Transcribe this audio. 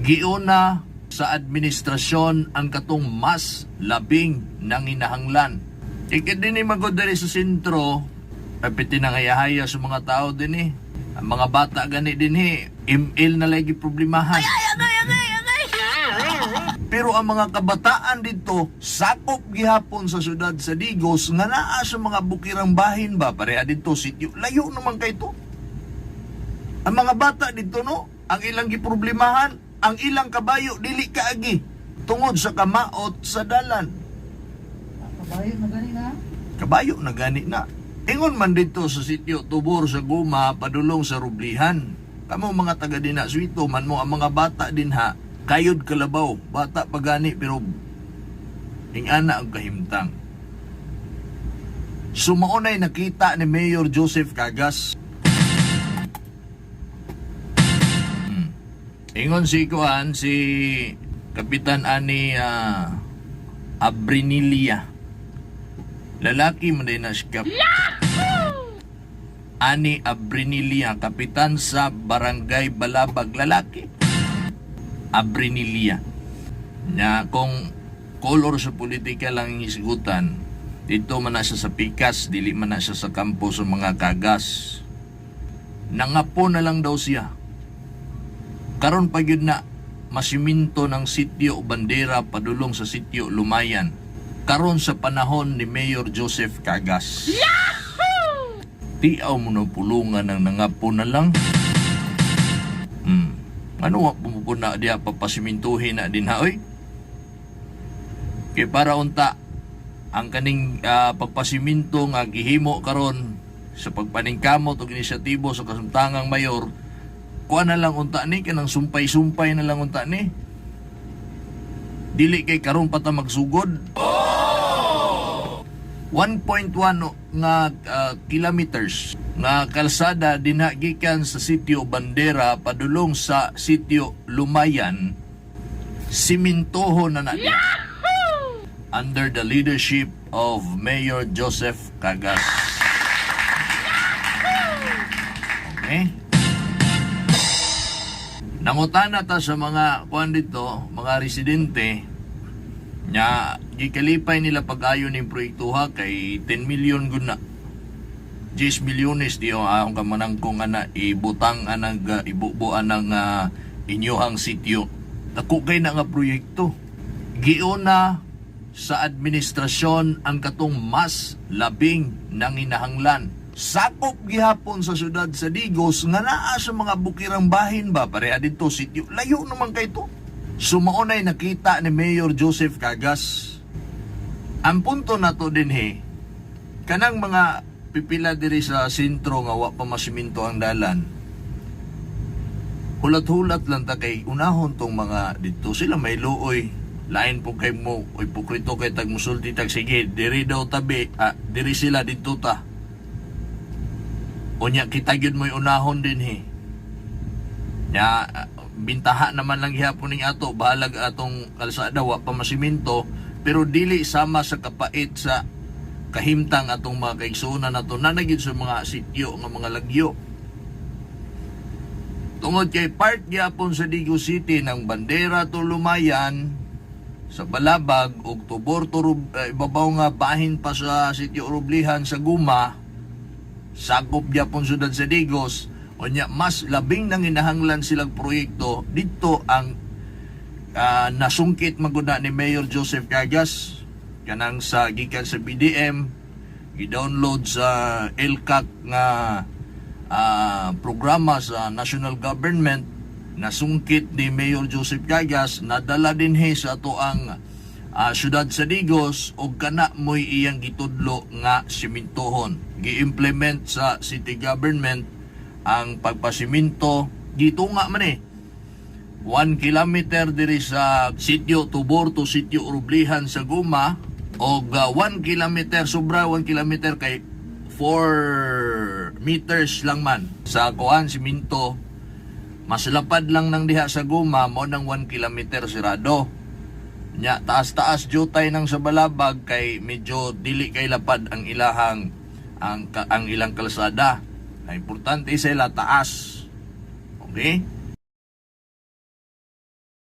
Giuna sa administrasyon ang katong mas labing nanginahanglan. Ikit din ni magod diri sa sentro, kapiti na ngayahaya sa mga tao din eh. Ang mga bata gani din eh, ML na lagi problemahan. Pero ang mga kabataan dito, sakop gihapon sa syudad sa Digos, nga naa sa mga bukirang bahin ba, pareha dito, sityo, layo naman kay to. Ang mga bata dito, no, ang ilang giproblemahan, ang ilang kabayo, dili kaagi, tungod sa kamaot sa dalan. Kabayo na gani na. Kabayo na gani na. Ingon man dito sa sityo Tubor sa Guma, padulong sa Rublihan. Kamo mga taga dinha swito man mo ang mga bata dinha, kayod kalabaw, bata pa gani pero ingana ang kahimtang. Sumaonay nakita ni Mayor Joseph Cagas. Ingon si Kuan, si Kapitan Ani Abrinilia. Lalaki man din na siya. Ani Abrinilia, kapitan sa Barangay Balabag, lalaki. Abrinilia. Nya kung color sa politika lang ang isgutan, dito man na siya sa pikas, dili man na siya sa kampo sa mga kagas. Nangapo na lang daw siya. Karon pa gyud na masiminto ng sitio Bandera padulong sa sitio Lumayan. Karon sa panahon ni Mayor Joseph Cagas. Yahoo! Tiaw mo na pulungan ng nangapo na lang. Ano wa pumupuna diha papasimintuhin na din ha oy? Kay para unta ang kaning pagpasiminto nga gihimo karon sa pagpaningkamot og inisyatibo sa kasumtangang mayor, kuha na lang unta ni kanang sumpay-sumpay na lang unta ni. Dili kay karon pa ta magsugod. 1.1 nga kilometers nga kalsada dinha gikan sa sitio Bandera padulong sa sitio Lumayan, simintoho na na under the leadership of Mayor Joseph Cagas. Okay? Nangutana ta sa mga kuan dito, mga residente, nya gikalipay nila pag-ayo ning proyekto ha kay 10 million gud na. 10 milyones di o akong kamanangko nga na ibutang anang ibubo anang inyohang sityo. Dako kay na nga proyekto. Giuna sa administrasyon ang katong mas labing nanginahanglan. Sakop gihapon sa syudad sa Digos nga naa sa mga bukirang bahin ba pareha dito sityo layo naman kay to. Sumaonay nakita ni Mayor Joseph Cagas. Ang punto nato dinhi, kanang mga pipila diri sa sentro nga wa pa masiminto ang dalan. Hulat-hulat lang ta kay unahon tong mga dito sila may luoy. Lain po kay mo, ipokrito kay tag musulti tag sige, diri daw tabi, diri sila dito ta. Unya kita gyud mo'y unahon dinhi. Nya bintaha naman lang gihapon ning ato, bahalag atong kalsada wa pa masiminto, pero dili sama sa kapait sa kahimtang atong mga kaigsuonan nato na gyud sa mga sityo nga mga lagyo. Tungod kay part gyapon sa Digos City ng Bandera to Lumayan sa Balabag ug Tubor to ibabaw nga bahin pa sa sitio Rublihan sa Guma, sakop gyapon syudad sa Digos. Unya mas labing nanginahanglan silang proyekto dito ang nasungkit maguna ni Mayor Joseph Cagas kanang sa gikan sa BDM, gi-download sa LCAC nga programa sa national government. Nasungkit ni Mayor Joseph Cagas, nadala dinhi sa ato ang syudad sa Digos og kana mo'y iyang gitudlo nga simintohon. Gi-implement sa city government ang pagpasiminto. Gitunga man eh 1 kilometer diri sa sitio Tubor to sitio Rublihan sa Guma og 1 kilometer, sobra 1 kilometer kay 4 meters lang man sa kuan siminto. Mas lapad lang nang diha sa Guma mo nang 1 kilometer sirado. Nya taas-taas jutay nang sa Balabag kay medyo dili kay lapad ang ilahang ang ilang kalsada. Ang importante sila taas. Okay?